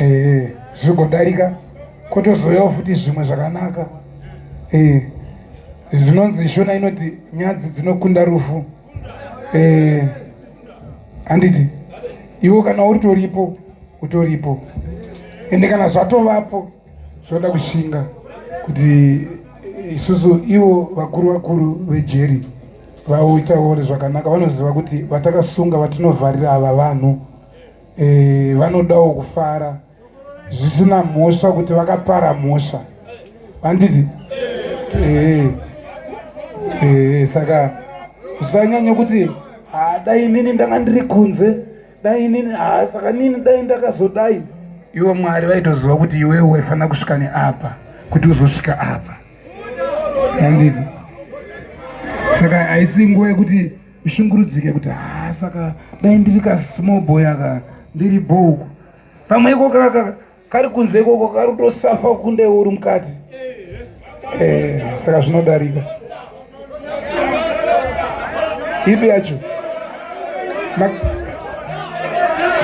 Eh, zvigodarika kotozouyawo futi zvimwe zvakanaka. Eh, zvinonzi Shona inoti nyadzi dzinokunda rufu. Eh, handiti iwe kana uritoripo utoripo, ende kana zvatovapo zvinoda kushinga kuti isusu ivo vakuru vakuru vejeri vaitawo zvakanaka vanoziva kuti vatakasunga vatinovharira ava vanhu e, vanodawo kufara zvisina mhosva kuti vakapara mhosva vanditi e, e, saka zvisanyanya kuti dai inini ndanga ndiri kunze dai inini haa saka nini dai ndakazodai ivo mwari vaitoziva kuti iwewe waifanira kusvika neapa kuti uzosvika apa handiti saka haisi nguva yekuti ushungurudzike kuti haa saka dai ndiri kasmall boy aka ndiri bouku pamwe iko kaka kari kunze ikoko kari kutosafa kukunda iwe uri mukati eh, saka zvinodarika ipi yacho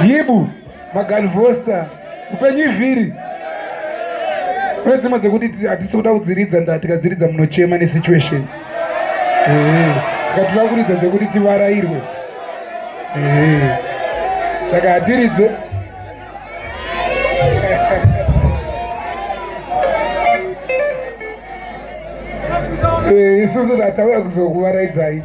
yibu maganvosta upenyu ivhiri kune dzimwe dzekuti hatisi kuda kudziridza nda tikadziridza munochema nesituation eh, saka tinoda kuridza dzekuti tivarairwe eh, saka hatiridze Eh, isusu tatauya kuzokuvaraidzai.